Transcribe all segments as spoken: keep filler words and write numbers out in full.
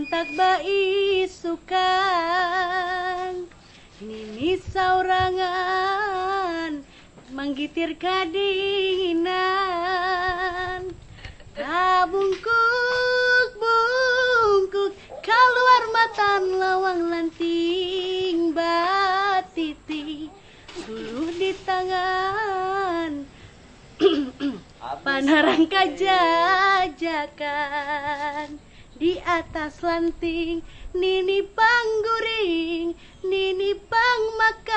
Tak baisukan, nini saurangan manggitir kadinginan. Tabungkuk-bungkuk kaluar matan lawang lanting batiti. Suluh di tangan panarang kajajakan. Di atas lanting nini pangguring, nini pangmakan.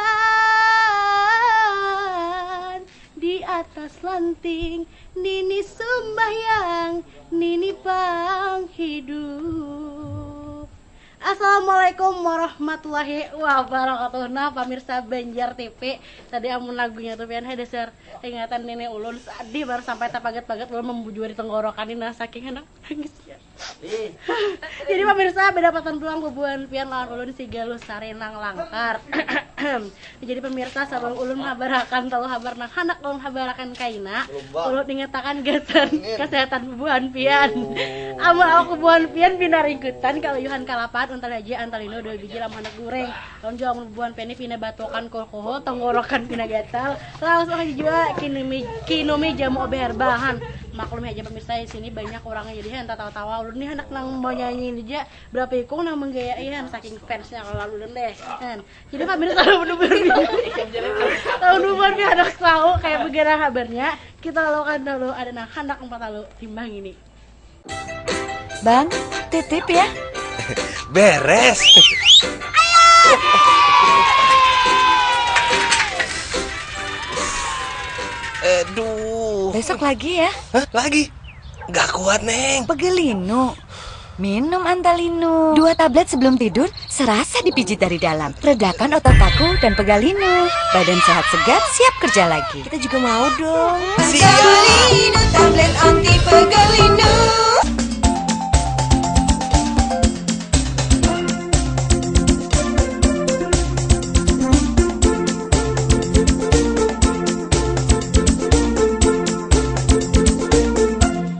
Di atas lanting nini sumbahyang, nini panghidup. Assalamualaikum warahmatullahi wabarakatuh. Nah, pamirsa Banjar T V, tadi amun lagunya tuh pian, hai, dasar ingatan nini ulun sadih banar sampai tapagat-pagat ulun membujuri tenggorokan ini, nah, saking handak nangisnya. Jadi, pamirsa, badapatan pulang bubuhan pian lawan ulun si Galuh Sarinang Langkar. Jadi, pamirsa, sabalum ulun habarakan talu habar nang handak ulun habarakan kaina, ulun ingatakan gasan kesehatan bubuhan pian. Amun awak bubuhan pian pina ringkutan, kauyuhan kalapahan, untal haja antal linu dua biji lamun handak guring. Lawan jua amun bubuhan pian ni pina batuakan, kuhul-kuhul, tenggorokan pina gatal, lawas haja jua kinumi, kinumi jamu O B herbal han. Maklum haja, pamirsa, di sini banyak urangnya, jadi han tatawa-tawa. Ulun ni handak nang mau nyanyi ini ja, berapa ikung nang menggayai han, saking fansnya kalau lalu ulun deh. Han. Jadi, pamirsa, lamun bubuhan pian, lamun bubuhan pian handak tahu kayak bagaimana habarnya, kita lalukan dulu ada nang handak umpat lalu timbang ini. Bang, titip ya. Beres. Aduh. Besok lagi ya. Hah? Lagi? Gak kuat, Neng. Pegelinu. Minum Antalinu. Dua tablet sebelum tidur, serasa dipijit dari dalam. Redakan otot kaku dan pegalinu. Badan sehat segar, siap kerja lagi. Kita juga mau dong. Siap. Pegalinu, tablet anti pegalinu.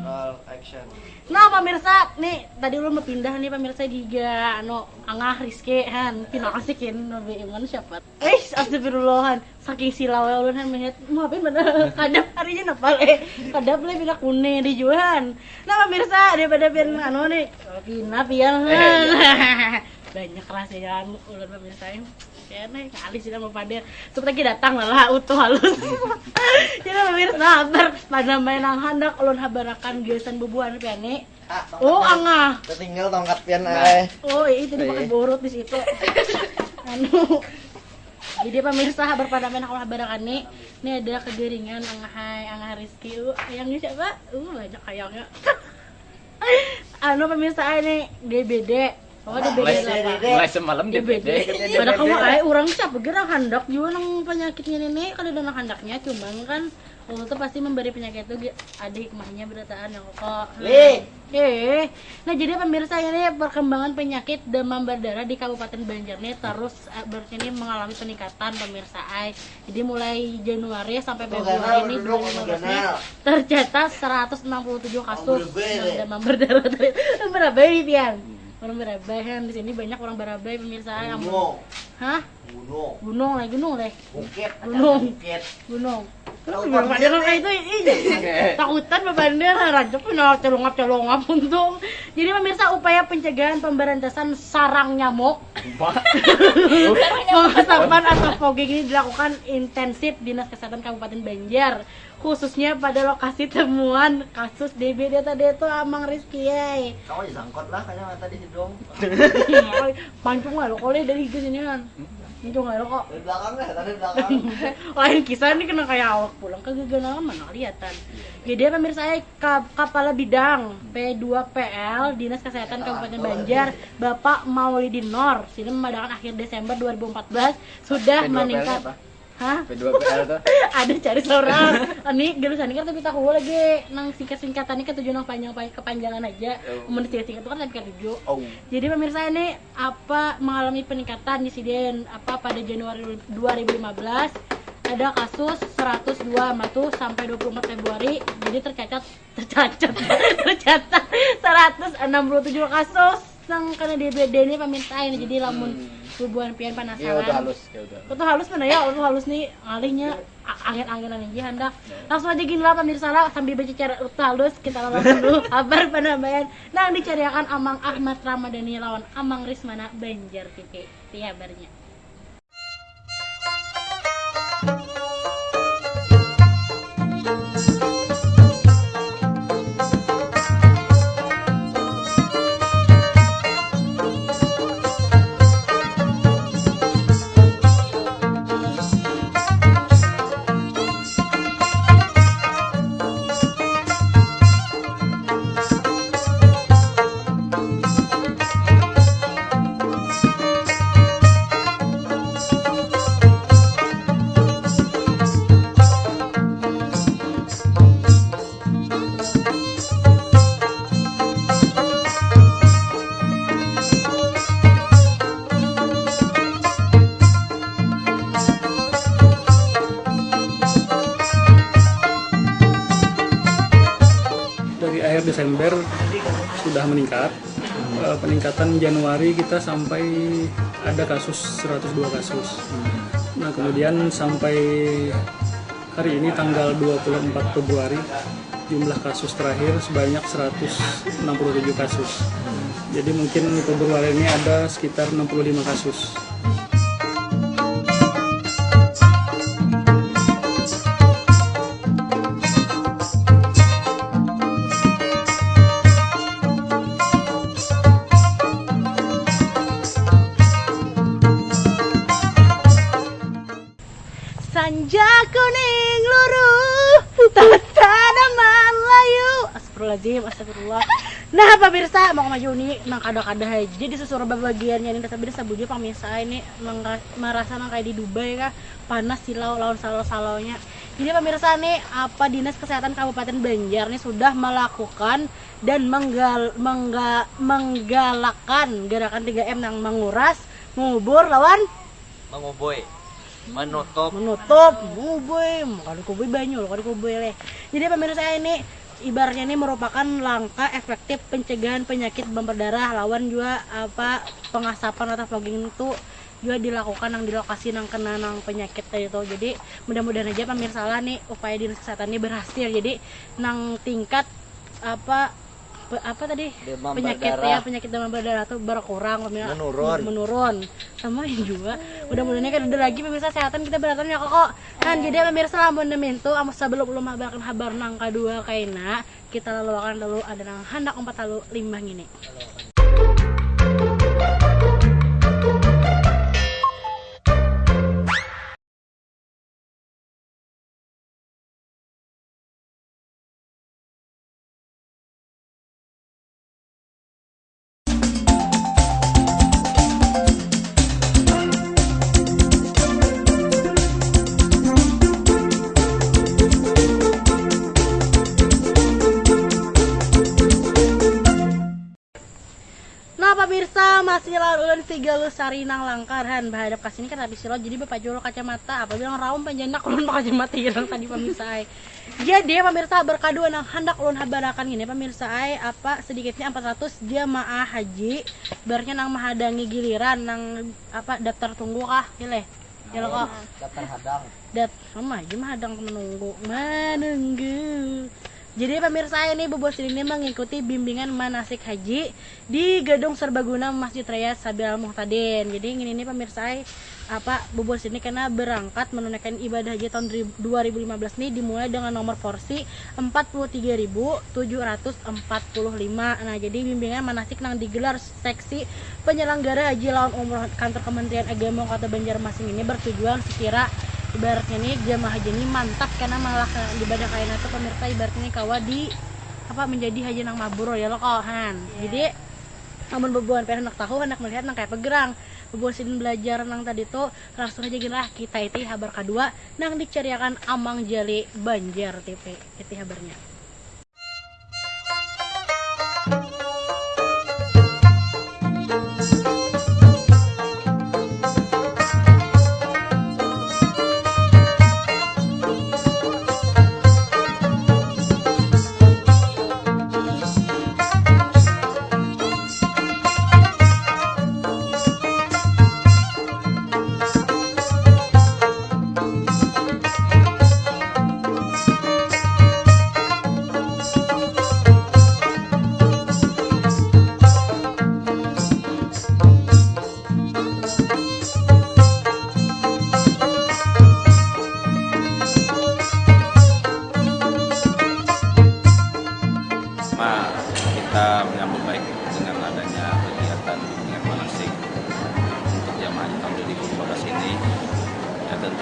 Roll action. Nah, pamirsa, nih tadi ulun berpindah nih, pamirsa, di ga anu Angah Rizky han, pina asik kan, lebih iman siapa? Eh, astagfirullahan, saking silau ya ulun han melihat, mau apa mana kadap harinya napa leh, kadap leh pina kuning di jualan. Nah, pamirsa, daripada pian anu nih, pina pian han. Banyak rahasia ulun, pamirsa. Kena ngalih sudah mau pander. Sup lagi datang lah, utuh halus. Jadi, pemirsa, habar panambahan nang handak ulun habarakan gasan bubuhan pian ni. Ah, tongkat. Oh, pian. Angah. Tertinggal tongkat pian, nah. Ai. Oh, iya, itu dipakai borot di situ. Anu. Jadi, pemirsa, habar panambahan nang ulun habarakan ni. Ini ada kegeringan, Angah, hai, Angah Rizky. Uh, ayangnya siapa? Uh, banyak ayangnya. Anu, pemirsa, ini D B D. Oh, ada mulai, beda lah, Pak. Mulai semalam D B D. D B D. Pada kamu, ai, urang siapa gerang handak jua nang penyakitnya ini, kada ada nang handaknya, cuman kan Allah tuh pasti memberi penyakit tuh ge-, ada hikmahnya berataan yang kok. Li. Eh, nah, jadi pemirsa, ini perkembangan penyakit demam berdarah di Kabupaten Banjar nih terus, eh, ber-, ini mengalami peningkatan, pemirsa, ai. Jadi mulai Januari sampai Februari ini dua ribu lima belas ini tercatat seratus enam puluh tujuh kasus demam berdarah. Berapa ini, pian? Orang Barabai kan, di sini banyak orang Barabai, pemirsa. Gunung. Hah? Gunung. Gunung lah, gunung lah. Bukit. Gunung. Bukit. Gunung. Takutan bukit. Itu, ih, takutan bebander, rancak pina celungap-celungap untung. Jadi, pemirsa, upaya pencegahan pemberantasan sarang nyamuk, pengasapan atau fogging ini dilakukan intensif Dinas Kesehatan Kabupaten Banjar. Khususnya pada lokasi temuan kasus D B D tadi itu, Amang Rizky, ai. Kamu disangkut lah, kena mata di hidung. Pancung lah lo, kalau dari higa sini kan. Pancung lah lo kok. Dari belakang lah, dari belakang. Lain kisah nih, kena kayak awak pulang ke geganalan mana kelihatan. Jadi ya, pemirsa, ai, ka-, Kepala Bidang P dua P L Dinas Kesehatan Kabupaten Banjar, Bapak Maulidin Nor, sini memadakan akhir Desember dua ribu empat belas sudah meningkat. Hah? P dua P L tuh. Ada cari seorang. Ini galusan ini kan tapi tahu lagi nang singkat-singkatan ini ketujuh nang panjang, kepanjangan aja. Oh. Mun singkat-singkat itu kan tapi ketujuh. Oh. Jadi pemirsa ini apa mengalami peningkatan di sini apa pada Januari dua ribu lima belas ada kasus seratus dua matu sampai dua puluh empat Februari. Jadi tercatat, tercatat, tercatat seratus enam puluh tujuh kasus. Nang karena dia beda nih pemirsa ini, jadi lamun bubuhan pian penasaran. Iya, udah halus, ya udah. Utuh halus mana ya? Utuh halus nih ngalihnya a- angin-anginan aja handak. Langsung aja gini lah pemirsa lah, sambil berbicara utuh halus, kita langsung dulu kabar penambahan. Nah, dicariakan Amang Ahmad Ramadhani lawan Amang Rismana Banjar T V. Ti habarnya. Dari akhir Desember sudah meningkat. Eh, peningkatan Januari kita sampai ada kasus seratus dua kasus. Nah, kemudian sampai hari ini tanggal dua puluh empat Februari, jumlah kasus terakhir sebanyak seratus enam puluh tujuh kasus. Jadi mungkin Februari ini ada sekitar enam puluh lima kasus. Sanja kuning luruh, tanaman layu. Astagfirullahaladzim, astagfirullah. Nah, pemirsa, mau maju nih, nang kada-kada haja di sesuruh babagiannya nih, tapi sabujur pemirsa ini nang ka- merasa nang kayak di Dubai kah, panas silau lawan salau-salaunya. Jadi pemirsa nih, apa Dinas Kesehatan Kabupaten Banjar nih sudah melakukan dan menggal, mengga, menggalakkan gerakan tiga M nang menguras, mengubur lawan Manguboi. Menutup. Menutup, manguboi, kada kuboi banyu, kada kuboi leh. Jadi pemirsa ini ibaratnya ini merupakan langkah efektif pencegahan penyakit demam berdarah lawan juga apa pengasapan atau fogging itu juga dilakukan yang di lokasi nang kena nang penyakit tadi tuh. Jadi mudah-mudahan aja pemirsa lah nih upaya dinas kesehatan ini berhasil. Jadi nang tingkat apa pe- apa tadi Demam penyakit berdarah. Ya penyakit demam berdarah tuh berkurang pemirsa. Menurun. Menurun sama juga mudah-mudahan kada ada lagi pemirsa sehatan kita beratan ya kok kan jadi pemirsa lamun nemintu amun sebelum ulun mahabarkan habar nang kadua kaina kita laluakan dulu ada nang handak umpat lalu limbah ngini. Nah pemirsa, masih lawan ulun Viga Lestari nang langkar han bahadap ka sini kan habis silot jadi bapajul kacamata apa bilang raum panjanak ulun pakacamata hilang tadi pemirsa ai. Jadi pemirsa berkadua nang handak ulun habarakan ini pemirsa ai apa sedikitnya empat ratus jamaah haji ibaratnya nang mahadangi giliran nang apa daftar tunggu kah pilih ya kok daftar hadang dat sama aja mahadang menunggu menunggu jadi pemirsa ini bubos ini mengikuti bimbingan manasik haji di Gedung Serbaguna Masjid Raya Sabil Al Muhtadin. Jadi ini nih pemirsa ai, apa bubos ini kena berangkat menunaikan ibadah haji tahun dua ribu lima belas nih dimulai dengan nomor porsi empat puluh tiga ribu tujuh ratus empat puluh lima. Nah, jadi bimbingan manasik nang digelar seksi penyelenggara haji lawan umroh kantor Kementerian Agama Kota Banjarmasin ini bertujuan sekira ibaratnya nih jamaah haji ini mantap karena melaksanakan ibadah kaina tuh pemirsa ibaratnya nih kawa di apa menjadi haji nang mabrur ya lo kawahan. Jadi amun bebuan pengen hendak tahu hendak melihat nang kayak pegerang bebuan sidin belajar nang tadi tuh langsung aja gini lah kita iti habar kedua nang dicariakan Amang Jali Banjar T V iti habarnya.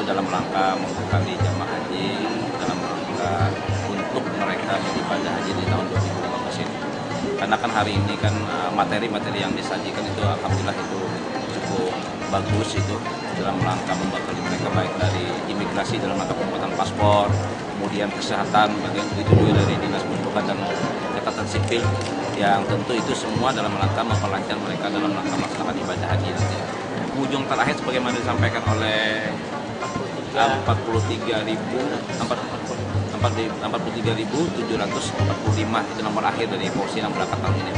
dalam rangka membekali jamaah haji dalam rangka untuk mereka beribadah haji di tahun dua ribu lima belas ini. Karena kan hari ini kan, eh, materi-materi yang disajikan itu alhamdulillah itu cukup bagus itu dalam rangka membekali mereka baik dari imigrasi dalam rangka pembuatan paspor, kemudian kesehatan, bagian begitu juga dari dinas pendidikan dan catatan sipil yang tentu itu semua dalam rangka memperlancar mereka dalam rangka melaksanakan ibadah haji nanti. Ujung terakhir sebagaimana disampaikan oleh empat puluh tiga ribu, empat, empat, empat puluh tiga ribu tujuh ratus empat puluh lima itu nomor akhir dari porsi yang berangkat tahun ini.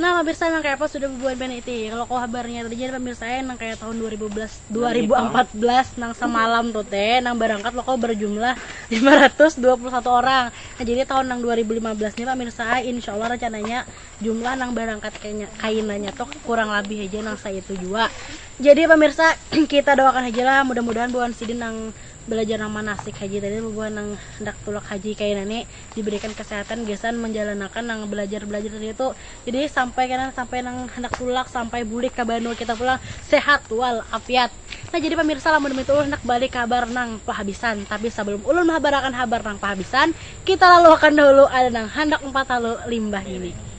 Nah, pemirsa, nang kaya apa sudah bubuhan pian iti. Kalau kau habarnya tadi, jadi pemirsa, eh, nang kaya tahun dua ribu belas, dua ribu empat belas, nang semalam tuh teh, nang berangkat lo kau berjumlah lima ratus dua puluh satu orang. Nah, jadi tahun nang dua ribu lima belas ini, pemirsa, eh, insya Allah rencananya jumlah nang berangkat kayaknya kainanya tuh kurang lebih aja nang saitu jua. Jadi pemirsa, kita doakan aja lah, mudah-mudahan buhan sidin nang belajar nang manasik haji tadi, bubuhan nang hendak tulak haji kaina ni diberikan kesehatan gasan menjalanakan nang belajar-belajar tadi itu. Jadi sampai kena sampai nang hendak tulak sampai bulik ka banua kita pulang sehat wal afiat. Nah, jadi pemirsa, lamun demitu ulun hendak balik kabar nang pahabisan, tapi sebelum ulun mahabarakan habar nang pahabisan, kita laluakan dahulu ada nang handak empat lalu limbah ini.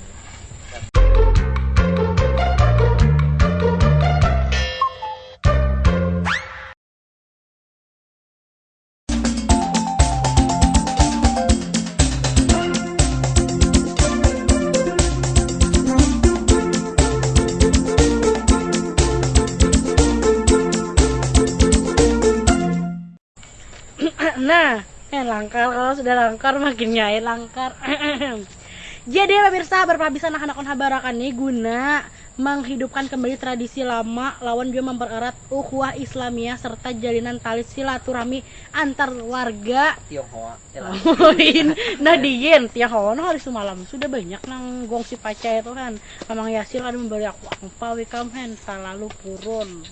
Nah, eh, langkar, kalau sudah langkar makin nyai langkar. Jadi ya pemirsa, berpahabisan akan akun habarakan nih guna menghidupkan kembali tradisi lama lawan juga mempererat ukhuwah Islamiyah serta jalinan tali silaturahmi antar warga. Tionghoa. Lain, nah diin tiang kawan hari semalam sudah banyak nang gongsi paca itu kan. Mamang Yasir kada memberi aku angpau ikam hen, talalu purun.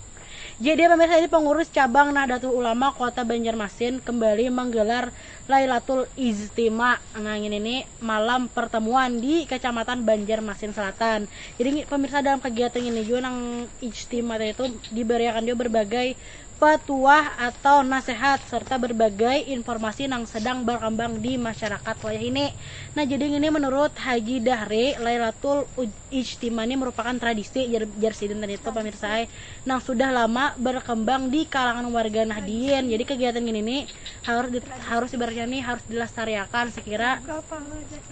Jadi pemirsa, ini pengurus cabang Nahdlatul Ulama Kota Banjarmasin kembali menggelar Lailatul Ijtima. Nah, ini nih malam pertemuan di Kecamatan Banjarmasin Selatan. Jadi pemirsa, dalam kegiatan ini juga nang ijtima itu diberiakan juga berbagai petuah atau nasihat serta berbagai informasi nang sedang berkembang di masyarakat wayah ini. Nah, jadi ini menurut Haji Dahri, Lailatul Uj- Ijtima ini merupakan tradisi jar, jar sidin tadi itu pemirsa ai, nang sudah lama berkembang di kalangan warga Nahdien. Jadi kegiatan gini nih harus di, harus ibaratnya nih harus dilestariakan sekira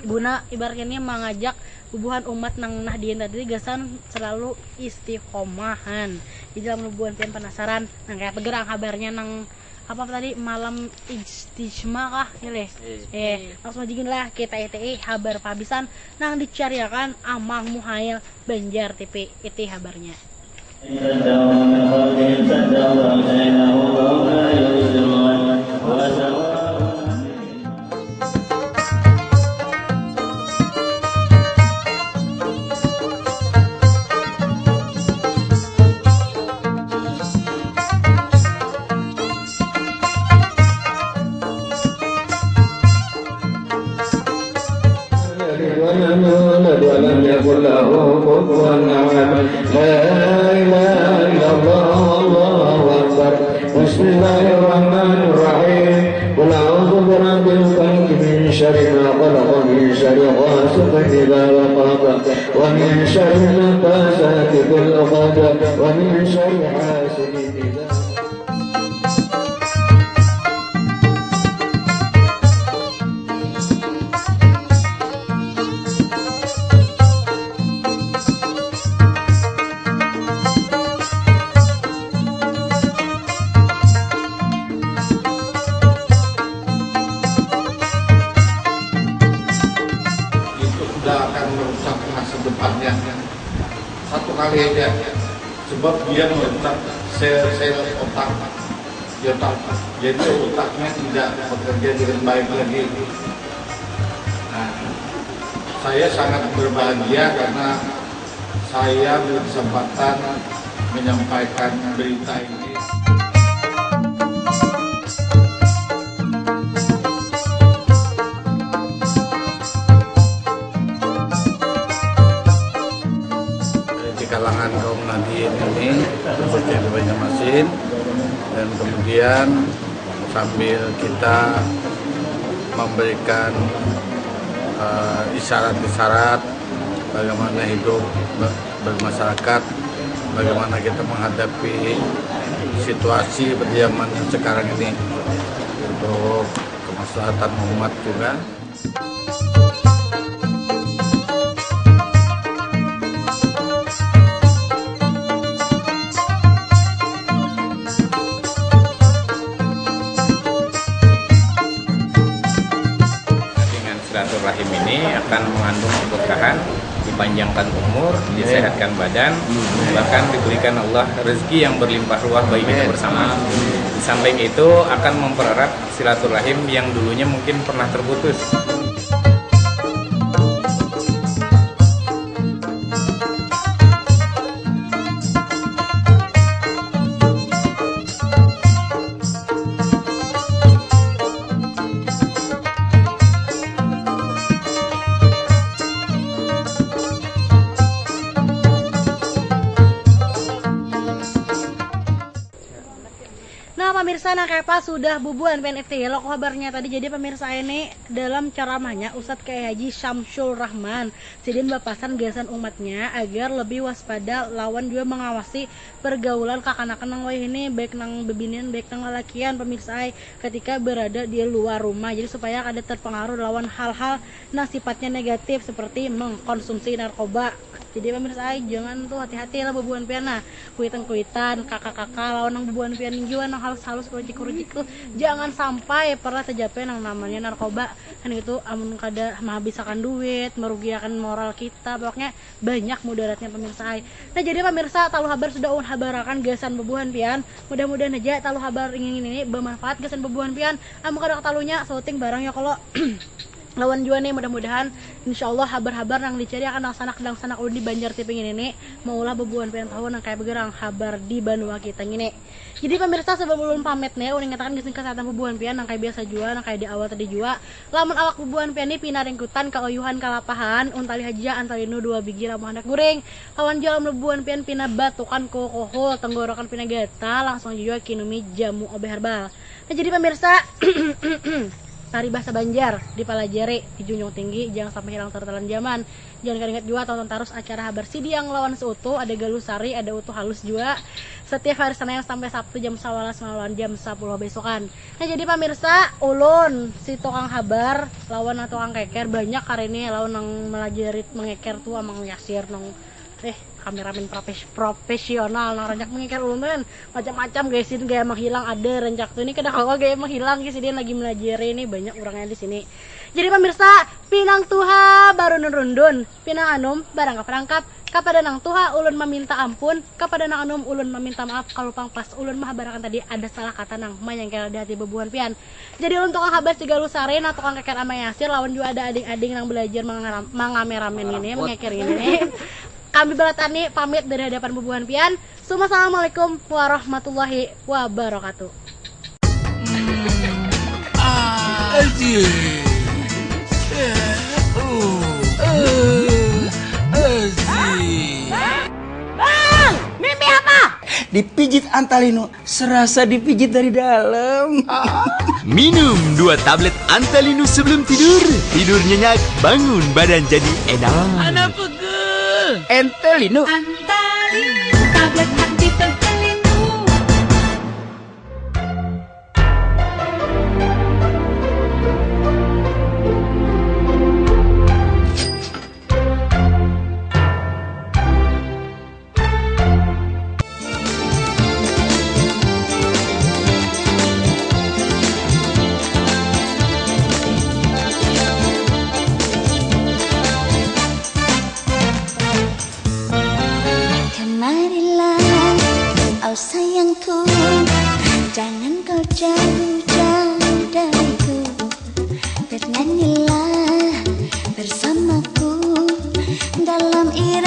guna ibaratnya nih mengajak bubuhan umat nang Nahdien tadi gasan selalu istiqomahan. Jadi lamun bubuhan pian penasaran nang kaya apa gerang habarnya nang apa tadi malam ijtima kah ini eh langsung aja gini lah kita iti habar pabisan nang dicariakan Amang Muhail Banjar T V iti habarnya. يلد ولم يولد ولم يكن له كفوا أحد. لا إله إلا الله، الله أكبر. بسم الله الرحمن الرحيم. قل أعوذ برب الفلق، من شر ما خلق، ومن شر غاسق إذا وقب، ومن شر النفاثات في العقد، ومن شر حاسد إذا Itu sudah akan merusak masa depannya. Satu kali aja, sebab dia merusak sel-sel otak. Ya, otak. Jadi otaknya tidak bekerja dengan baik lagi. Nah, saya sangat berbahagia karena saya berkesempatan Menyampaikan berita ini. Di kalangan kaum Nahdliyin ini, khususnya di Banjarmasin, dan kemudian sambil kita memberikan, eh, isyarat-isyarat bagaimana hidup ber-, bermasyarakat, bagaimana kita menghadapi situasi berzaman yang sekarang ini untuk kemaslahatan umat juga. Dengan silaturahim ini akan mengandung keberkahan, dipanjangkan umur, disehatkan badan, bahkan diberikan Allah rezeki yang berlimpah ruah bagi kita bersama. Di samping itu akan mempererat silaturahim yang dulunya mungkin pernah terputus. Nah, pemirsa, nah, kayapa sudah bubuhan pian itu ya, lo kabarnya tadi. Jadi, pemirsa, ini dalam ceramahnya Ustadz Kiai Haji Syamsul Rahman, sidin bapasan gasan umatnya agar lebih waspada lawan juga mengawasi pergaulan kakanakan nang wayah ini, baik nang bebinian, baik nang lalakian, pemirsa ai, ketika berada di luar rumah. Jadi, supaya kada terpengaruh lawan hal-hal nang sifatnya negatif seperti mengkonsumsi narkoba. Jadi, pemirsa ai, jangan tuh, hati-hati lah bubuhan pian, nah. Kuitan-kuitan, kakak-kakak, lawan nang bubuhan pian jua, nang halus-halus, kurucik-kurucik tuh, jangan sampai pernah terjatuh nang namanya narkoba. Kan itu, amun kada menghabisakan duit, merugiakan moral kita, pokoknya banyak mudaratnya, pemirsa ai. Nah, jadi, pemirsa, talu habar sudah ulun habarakan gasan bubuhan pian. Mudah-mudahan aja talu habar ingin ini bermanfaat gasan bubuhan pian. Amun kada katalunya, sauting barang ya kalo. Lawan jua nih, mudah-mudahan, insya Allah, habar-habar nang dicari akan dangsanak-dangsanak ulun di Banjar Tipi ngini nih, maulah bubuhan pian tahu nang kaya begerang habar di banua kita ngini. Jadi, pemirsa, sebelum ulun pamit nih, ulun ingatakan gasan kesehatan bubuhan pian nang kaya biasa jua, nang kaya di awal tadi jua. Lamun awak bubuhan pian nih pina ringkutan, kauyuhan, kalapahan, untali haja Antalinu dua bigi lamun handak guring. Lawan jua lamun bubuhan pian pina batukan, kuhul-kuhul, tenggorokan pina gatal, langsung jua kinumi jamu O B Herbal. Nah, jadi, pemirsa, paribasa Banjar dipalajari, dijunjung tinggi, jangan sampai hilang tertelan zaman. Jangan kada ingat jua tonton tarus acara Habar Sidiang lawan si Utuh, ada Galuh Sari, ada Utuh Halus jua. Setiap hari Senin sampai Sabtu jam sawalas malam lawan jam sapuluh besokan. Nah, jadi, pemirsa, ulun si tukang habar lawan nang tukang keker, banyak hari ini lawan nang melajari mengeker tu, Amang Yasir, nang, eh, kameramen profes-, profesional, nang rancak mengeker ulun tu kan. Macam-macam, guys, ini gaya menghilang ada rancak tu. Ini kada kawa gaya menghilang, guys, dia lagi melajari ini, banyak orangnya di sini. Jadi, pemirsa, pinang tuha barundun-rundun, pinang anum barangkap-rangkap. Kapada nang tuha ulun meminta ampun, kapada nang anum ulun meminta maaf kalau pang pas ulun mahabarakan tadi ada salah kata nang manyangkal di hati bubuhan pian. Jadi, ulun tukang habar si Galuh Sari, nah, tukang keker Amang Yasir, lawan jua ada ading-ading nang belajar mangaram-, mangameramen ini, mengeker ini. Kami balatani pamit dari hadapan bubuhan pian. Suma assalamualaikum warahmatullahi wabarakatuh. Aziz. Eh, uh, eh, Aziz. Bang, mimpi apa? Dipijit Antalinu, serasa dipijit dari dalam. Minum dua tablet Antalinu sebelum tidur. Tidur nyenyak, bangun badan jadi enak. Anak pegel. Entelinu. Antalinu, tablet aktif Entelinu. Kemarilah, oh sayangku, jangan kau jauh-jauh dariku. Bernyanyilah bersamaku dalam irama